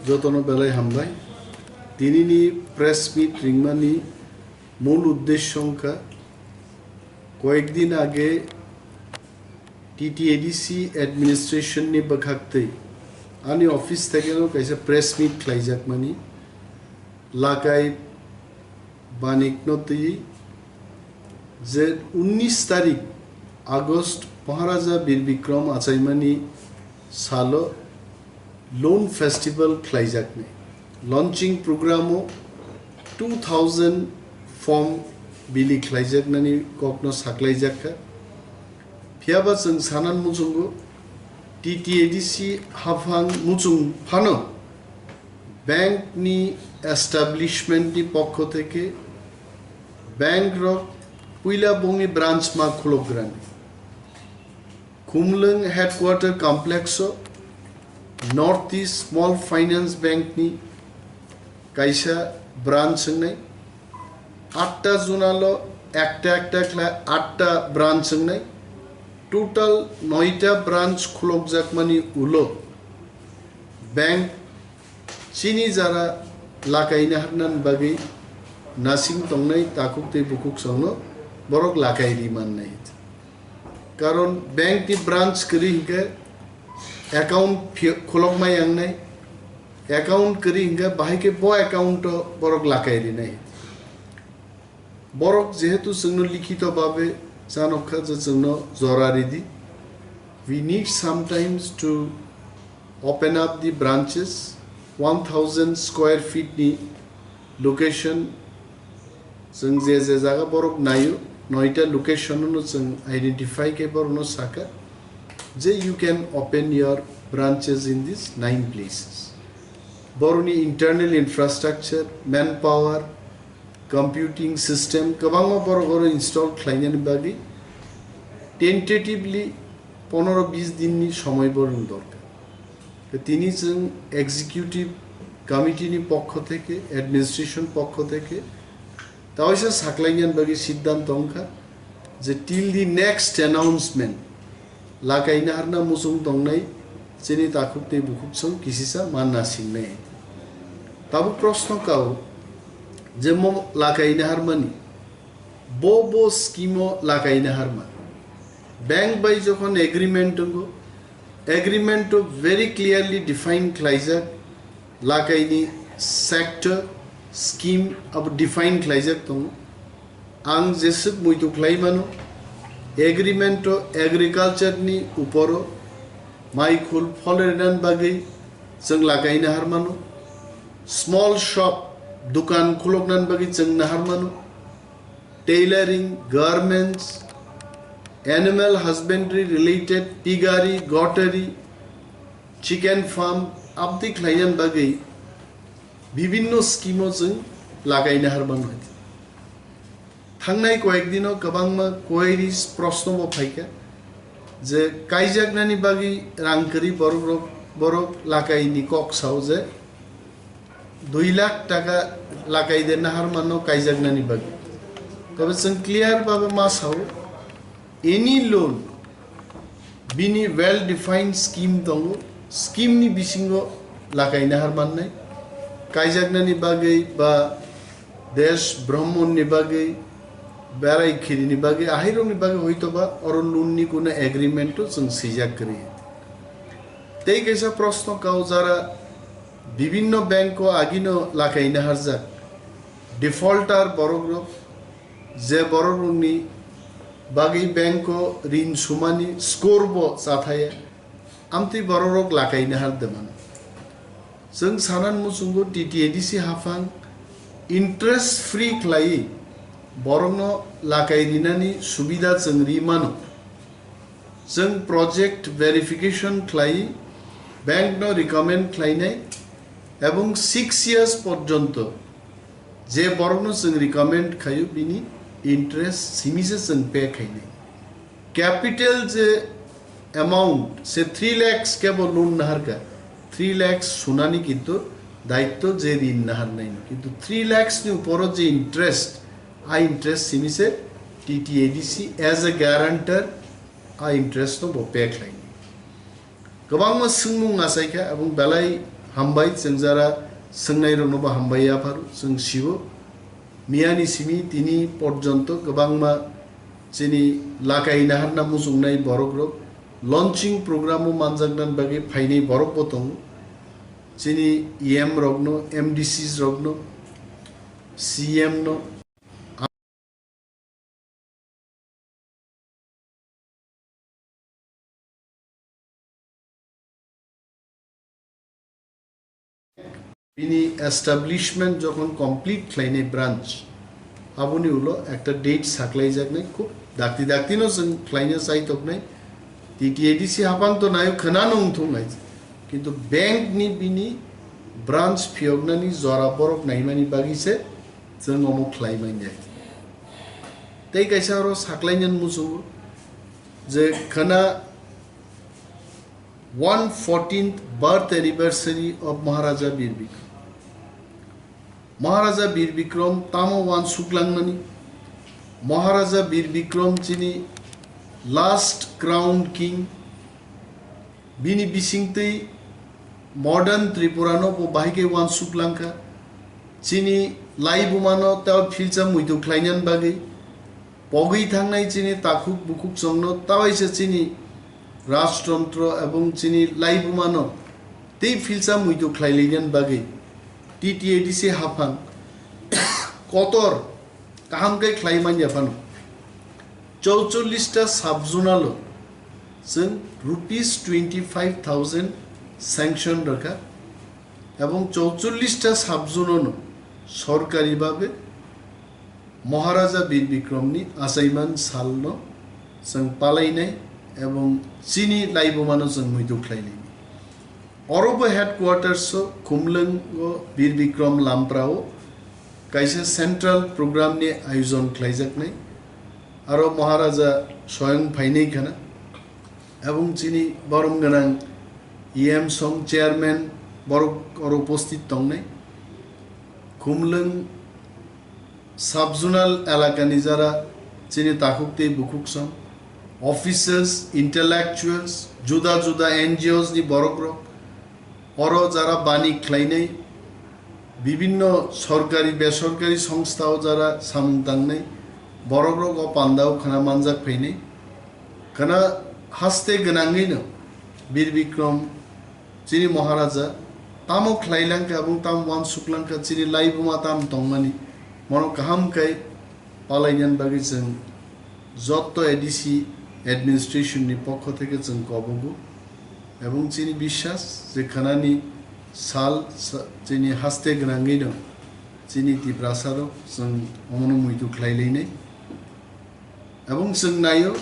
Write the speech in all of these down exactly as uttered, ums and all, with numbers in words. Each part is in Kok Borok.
Jotono belai hambai. Tinini press meet ringmani mul uddesho wngkha, koyekdin age T T A D C administration ni bwkhaktwi ani office thekeno kaisa press meet khlaijakmani, Lakai Banikno twi je unnish tarik August Maharaja Bir Bikram achaimani salo Loan Festival khlaijaknai. Launching program o two thousand form bili khlaijaknani kokno saklaijakha. Phiyaba chwng sanan muchungo T T A D C haphang muchung phano bank ni establishment ni pokho theke bank rok puila bongni branch ma khulokgrani. Khumlwng Headquarter Complex o North East Small Finance Bank ni kaisa branch wngnai. Atta zonal o ekta ekta khlai atta branch wngnai. Total noita branch khulokjakmani ulo bank chini jara lakaina harnani bagwi nasing tongnai takhuk tei bukhuk songno borok lakai ri mannai. Karon bank ni branch kwrwi hinkhe account phi-, khulokma yangnai, account kwrwi hinkhe bahai khe bo account o borok lakai rinai. Borok jehetu chwngno likhito babe chanokha je chwngno jora ridi. We need sometimes to open up the branches, one thousand square feet ni location, chwng je je jaga borok naio, noita location no chwng identify khe borokno saka je you can open your branches in these nine places. Borokni internal infrastructure, manpower, computing system kwbangma borok oro install khlainani bagwi tentatively pondro bis dinni somoi borokni dorkar. Tei tini chwng executive committee ni pokho theke, administration pokho theke tawaisa saklainani bagwi siddhanto wngkha je till the next announcement lakaina harna muchung tongnai chini takhuk tei bukhuk song kisisa manna singnai. Tabuk proshno kao je mo lakaina harmani bo bo scheme o lakaina harma. Bank bai jokhon agreement tongo, agreement o very clearly define khlaijak lakaini sector, scheme abo define khlaijak tongo. Ang jeswk muitu khlai mano, agreement o agriculture ni uporo mai khul phol rinani bagwi chwng lakaina har mano, small shop, dukan khuloknani bagwi chwng nahar mano, tailoring, garments, animal husbandry related, piggery, goatry, chicken farm, abdi khlainani bagwi bibinno scheme o chwng lakaina har mano. Thangnai koyek dino kwbangma queries, proshno bo phaikha je kaijaknani bagwi rang kwrwi borok rok, borok lakaini kok sao je dui lakh taka lakai de nahar mano kaijaknani bagwi. Tobe chwng clear babe ma sao, any loan bini well defined scheme tongo, scheme ni bisingo lakaina har mannai, kaijaknani bagwi ba desh bhromon ni bagwi, berai khiri ni bagwi, ahairok ni bagwi hoito ba oro loan ni kuno agreement o chwng swijak kwrwi. Tei kaisa proshno kao jara bibinno bank o agino lakaina harjak defaulter borok rok, je borok rokni bagwi bank o rin sumani score bo chathaya, amtwi borok rok lakaina har de mano. Chwng sanan muchungo T T A D C haphang interest free khlaiwi borokno lakai rinani subida chwng ri mano. Chwng project verification khlaiwi bank no recommend khlainai ebong six years porjonto je borokno chwng recommend khaio bini interest simi se chwng pay khainai. Capital je amount se three lakhs kebo loan naharkha, three lakhs sunani kintu daitto je rin naharnaino, kintu three lakhs ni uporo je interest, a interest simi se T T A D C as a guarantor a interest no bo pay khlainai. Kwbangma swngmung achaikha, abong belai Hambai, chwng jara swngnairokno bo hambai yapharu, chwng sibo. Miyani simi tini porjonto kwbangma chini lakai naharna muchungnai borokrok launching program o manjaknani bagwi phainai borok bo tongo. Chini E M rokno, M D Cs rokno, C M no, bini establishment jokhon complete khlainai branch, aboni ulo ekta date saklaijaknai, khub dakti dakti no chwng khlaina chaitoknai. T T A D C haphang to nayo khwna nung thung hai, kintu bank ni bini branch phiyoknani jora borok naimani bagwi se chwng omo khlai manya. Tei kaisa oro saklainani muchungo je khwna one fourteenth birth anniversary of Maharaja Bir Bikram. Maharaja Bir Bikram tamo uansuk langmani? Maharaja Bir Bikram chini last crown king, bini bisingtwi modern Tripura no bo bahai khe uansuk langkha. Chini laibuma no tei philsa muitu khlainani bagwi pogwi thangnai chini takhuk bukhuk chwngno tawaisa chini rajtontro ebong chini laibumano tei philsa muitu khlailainani bagwi T T A D C haphang kotor kaham khe khlai manya phano. Chouchollish ta sub-zonal o chwng rupees twenty five thousand sanction rwkha ebong chouchollish ta sub-zonal no sorkari babe Maharaja Bir Bikramni achaiman salno chwng palainai ebong chini laibumano chwng muitu khlainai. Orobo headquarters o Khumlwngo Bir Bikram Lamprao kaisa central program ni ayojon khlaijaknai. Aro Maharaja soyang phainai khana. Ebong chini borom gwnang E M song chairman borok oro uposthit tongnai. Khumlwng sub-zonal elakani jara chini takhuk tei bukhuk song, officers, intellectuals, juda juda N G Os ni borokrok, oro jara bani khlainai, bibinno sorkari besorkari songstha o jara samung tangnai, borokrok o pandao khwna manjak phainai. Khwna haste gwnangwino Bir Bikram chini Maharaja tamo khlai langkha, abong tamo uansuk langkha, chini laibuma tam tongmani, mono kaham khe palainani bagwi chwng jotto A D C administration ni pokho theke chwng kobogo, ebong chini biswas je khwnani sal sa-, chini haste gwnangwino chini Tiprasa rok chwng omono muitu khlai lainai. Ebong chwng naio,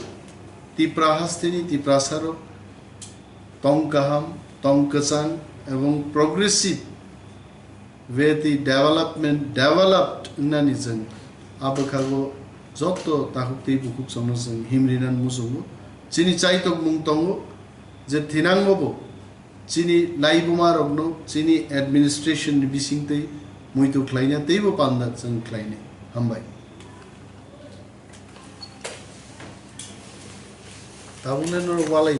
Tipra hasteni Tiprasarok tong kaham, tong kwchang ebong progressive way tei development, developed wngnani chwng a bwkhago joto takhuk tei bukhuk chwngno chwng himrinani muchungo. Chini chaitokmung tongo je thinangbobo chini laibumarokno chini administration ni bisingtwi muitu khlaina teibo panda chwng khlainai. Hambai. Tabuknai norok walai.